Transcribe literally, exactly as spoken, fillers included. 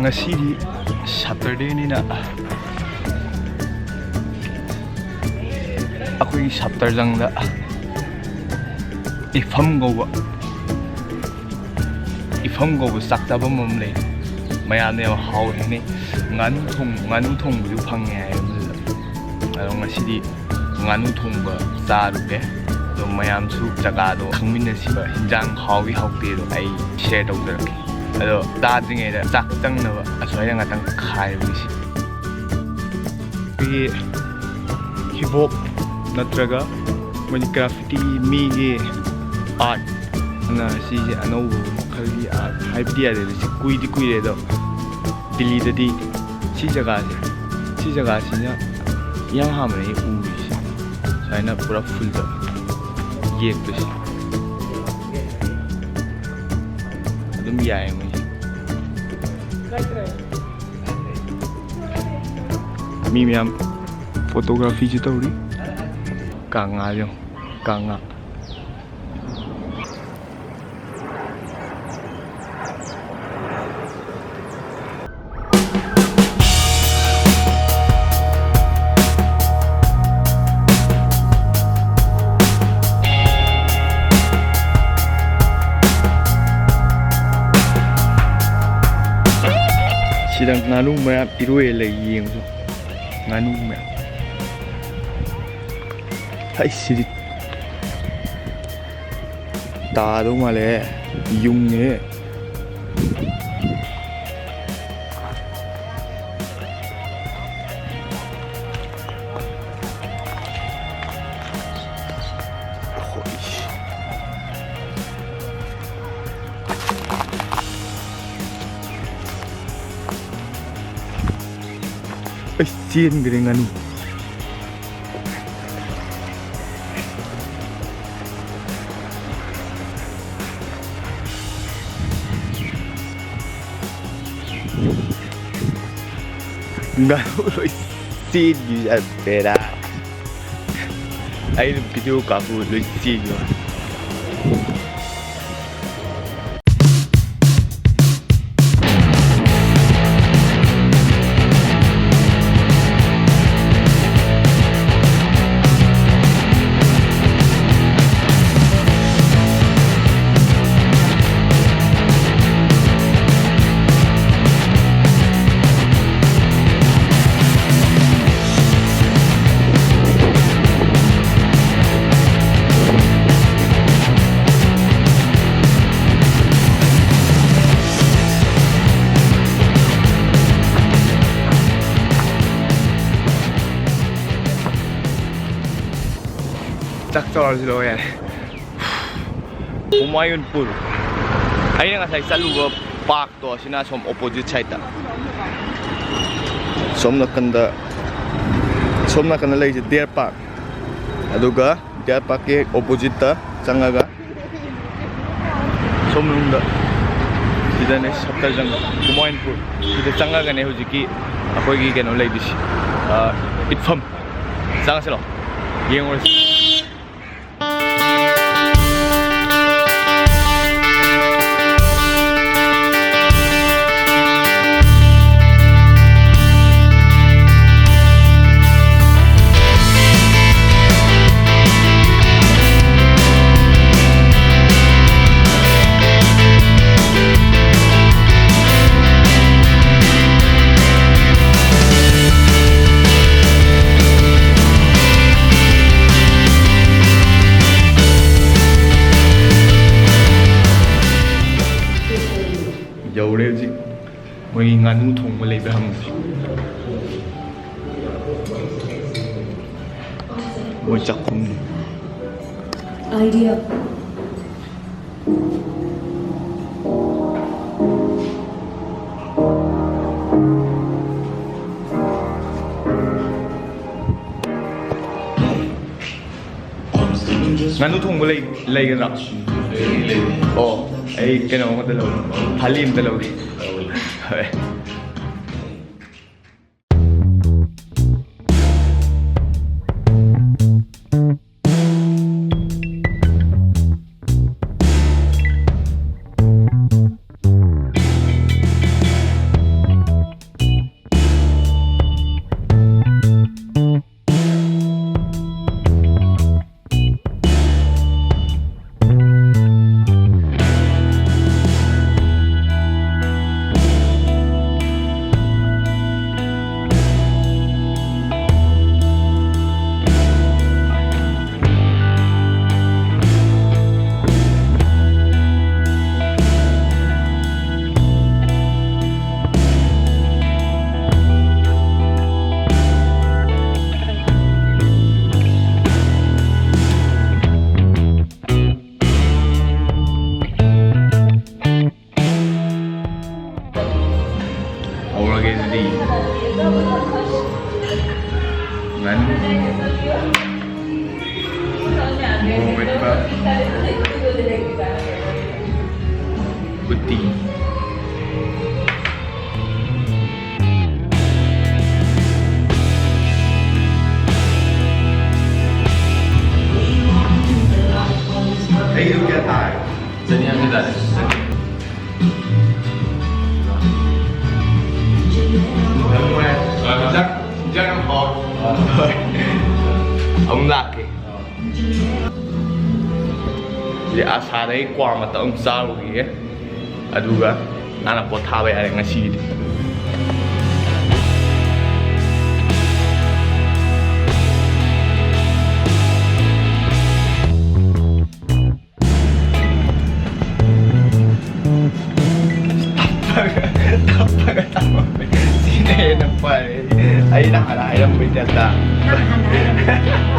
ꯉꯁꯤꯗꯤ ꯁꯇꯔꯗꯦꯅꯤꯅ ꯑꯩꯈꯣꯏꯒꯤ ꯁꯞꯇꯔꯖꯪꯗ ꯏꯐꯝ ꯀꯧꯕ, ꯏꯐꯝ ꯀꯧꯕ ꯆꯥꯛ ꯆꯥꯐꯝ ꯑꯃ ꯂꯩ꯫ ꯃꯌꯥꯝꯅ ꯌꯥꯝ ꯍꯥꯎꯋꯦ ꯍꯥꯏꯅꯩ꯫ ꯉꯥꯅꯨ ꯊꯣꯡ-, ꯉꯥꯅꯨ ꯊꯣꯡꯕꯁꯨ ꯐꯪꯉꯦ ꯍꯥꯏ ꯑꯗꯨꯗ꯫ ꯑꯗꯣ ꯉꯁꯤꯗꯤ ꯉꯥꯅꯨ ꯊꯣꯡꯕ ꯆꯥꯔꯨꯒꯦ꯫ ꯑꯗꯣ ꯃꯌꯥꯝꯁꯨ ꯖꯒꯥꯗꯣ ꯈꯪꯃꯤꯟꯅꯁꯤꯕ, ꯍꯤꯟꯖꯥꯡ ꯍꯥꯎꯏ ꯍꯥꯎꯇꯦꯗꯣ ꯑꯩ ꯁꯤꯌꯔ ꯇꯧꯖꯔꯛꯀꯦ꯫ ꯑꯗꯣ ꯆꯥꯗ꯭ꯔꯤꯉꯩꯗ ꯆꯥꯛ ꯆꯪꯅꯕ ꯑꯁ꯭ꯋꯥꯏꯗ ꯉꯥꯛꯇꯪ ꯈꯥꯏꯔꯨꯁꯤ꯫ ꯑꯩꯈꯣꯏꯒꯤ ꯍꯤꯕꯣꯛ ꯅꯠꯇ꯭ꯔꯒ ꯃꯣꯏꯒꯤ ꯒ꯭ꯔꯥꯐꯤꯇꯤ, ꯃꯤꯒꯤ ꯑꯥꯔꯠ ꯑꯅ ꯁꯤꯁꯦ ꯑꯅꯧꯕ ꯃꯈꯜꯒꯤ ꯑꯥꯔꯠ ꯍꯥꯏꯕꯗꯤ ꯌꯥꯗꯦ꯫ ꯁꯤ ꯀꯨꯏꯗꯤ ꯀꯨꯏꯔꯦ, ꯑꯗꯣ ꯗꯤꯜꯂꯤꯗꯗꯤ ꯁꯤ ꯖꯒꯥꯁꯦ, ꯁꯤ ꯖꯒꯥꯁꯤꯅ ꯏꯍꯥꯟ ꯍꯥꯟꯕꯅꯦ ꯑꯩ ꯎꯔꯤꯁꯦ꯫ ꯁꯨꯃꯥꯏꯅ ꯄꯨꯔꯥ ꯐꯨꯜꯗ ꯌꯦꯛꯄꯁꯦ ꯑꯗꯨꯝ ꯌꯥꯏ ꯃꯣꯏꯁꯦ꯫ ꯃꯤ ꯃꯌꯥꯝ ꯐꯣꯇꯣꯒ꯭ꯔꯥꯐꯤꯁꯨ ꯇꯧꯔꯤ꯫ ꯀꯪꯂꯥ ꯌꯦꯡꯉꯨ, ꯀꯪꯂꯥ꯫ ꯁꯤꯗ ꯉꯥꯅꯨ ꯃꯌꯥꯝ ꯏꯔꯣꯏ ꯂꯩ, ꯌꯦꯡꯉꯨ꯫ ꯉꯥꯅꯨ ꯃꯌꯥꯝ꯫ ꯍꯩ, ꯁꯤꯗꯤ ꯇꯥꯗꯧ ꯃꯥꯜꯂꯦ꯫ ꯌꯨꯡꯉꯦ꯫ ꯑꯩ ꯆꯦꯟꯈ꯭ꯔꯦ ꯉꯥꯅꯨ꯫ ꯉꯥꯅꯨ ꯂꯣꯏ ꯆꯦꯟꯈꯤꯕ ꯕꯦꯔꯥ꯫ ꯑꯩꯅ ꯚꯤꯗꯤꯑꯣ ꯀꯥꯞꯄꯨ ꯂꯣꯏ ꯆꯦꯟꯈꯤꯕ꯫ ꯆꯥꯛ ꯆꯥꯔꯁꯤ ꯂꯥꯛꯑꯣ ꯌꯥꯔꯦ꯫ ꯍꯨꯃꯥꯌꯨꯟꯄꯨꯔ꯫ ꯑꯩꯅ ꯉꯁꯥꯏ ꯆꯠꯂꯨꯕ ꯄꯥꯔꯛꯇꯣ ꯑꯁꯤꯅ ꯁꯣꯝ ꯑꯣꯄꯣꯖꯤꯠ ꯁꯥꯏꯠꯇ꯫ ꯁꯣꯝ ꯅꯥꯀꯟꯗ, ꯁꯣꯝ ꯅꯥꯀꯟꯗ ꯂꯩꯔꯤꯁꯦ ꯗꯤꯌꯔ ꯄꯥꯔꯛ꯫ ꯑꯗꯨꯒ ꯗꯤꯌꯔ ꯄꯥꯔꯛꯀꯤ ꯑꯣꯄꯣꯖꯤꯠꯇ ꯆꯪꯉꯒ ꯁꯣꯝ ꯃꯅꯨꯡꯗ ꯁꯤꯗꯅꯦ ꯁꯞꯇꯔꯖꯪ ꯍꯨꯃꯥꯌꯨꯟꯄꯨꯔ꯫ ꯁꯤꯗ ꯆꯪꯉꯒꯅꯦ ꯍꯧꯖꯤꯛꯀꯤ ꯑꯩꯈꯣꯏꯒꯤ ꯀꯩꯅꯣ ꯂꯩꯗꯣꯏꯁꯤ, ꯑ, ꯏꯠꯐꯝ꯫ ꯆꯪꯉꯁꯤꯔꯣ? ꯌꯦꯡꯉꯨꯔꯁꯤ꯫ ꯌꯧꯔꯦ ꯍꯧꯖꯤꯛ꯫ ꯃꯣꯏꯒꯤ ꯉꯥꯅꯨ ꯊꯣꯡꯕ ꯂꯩꯕ꯭ꯔꯥ ꯍꯪꯉꯨꯁꯤ꯫ ꯃꯣꯏ ꯆꯥꯛꯈꯨꯝꯅꯤ꯫ Idea. ꯉꯥꯅꯨ ꯊꯣꯡꯕ ꯂꯩ-, ꯂꯩꯒꯗ꯭ꯔꯥ? ꯑꯣ, ꯑꯩ ꯀꯩꯅꯣ ꯑꯃꯇ ꯂꯧꯒꯦ꯫ ꯊꯥꯂꯤ ꯑꯃꯇ ꯂꯧꯒꯦ꯫ ꯍꯣꯏ꯫ ꯀꯦꯖꯤ꯫ ꯉꯥꯅꯨ꯫ ꯃꯣꯔꯣꯛ ꯃꯦꯠꯄ꯫ ꯎꯇꯤ꯫ ꯑꯩꯒꯤꯗꯣ ꯀꯌꯥ ꯇꯥꯔꯦ? ꯆꯅꯤ ꯌꯥꯡꯈꯩ ꯇꯥꯔꯦ꯫ ꯌꯥꯝ ꯅꯨꯡꯉꯥꯏ꯫ ꯏꯟꯖꯥꯡ, ꯏꯟꯖꯥꯡ ꯌꯥꯝ ꯍꯥꯎꯔꯦ꯫ ꯑꯃꯨꯛ ꯂꯥꯛꯀꯦ꯫ ꯁꯤꯗꯤ ꯑꯁꯥꯗꯒꯤ ꯀ꯭ꯋꯥ ꯃꯇꯞ ꯑꯃ ꯆꯥꯔꯨꯈꯤꯒꯦ꯫ ꯑꯗꯨꯒ ꯅꯥꯟꯅ ꯄꯣꯊꯥꯕ ꯌꯥꯔꯦ ꯉꯁꯤꯒꯤꯗꯤ꯫ ꯇꯞꯄꯒ, ꯇꯞꯄꯒ ꯇꯝꯃꯝꯃꯦ꯫ ꯁꯤꯅ ꯍꯦꯟꯅ ꯐꯔꯦ꯫ ꯑꯩꯅ ꯍꯥꯟꯅ ꯍꯥꯏꯔꯝꯕꯩ ꯇꯥꯏꯞꯇ꯫ ꯅꯪ ꯍꯥꯟꯅ ꯍꯥꯏꯔꯝꯃꯦ꯫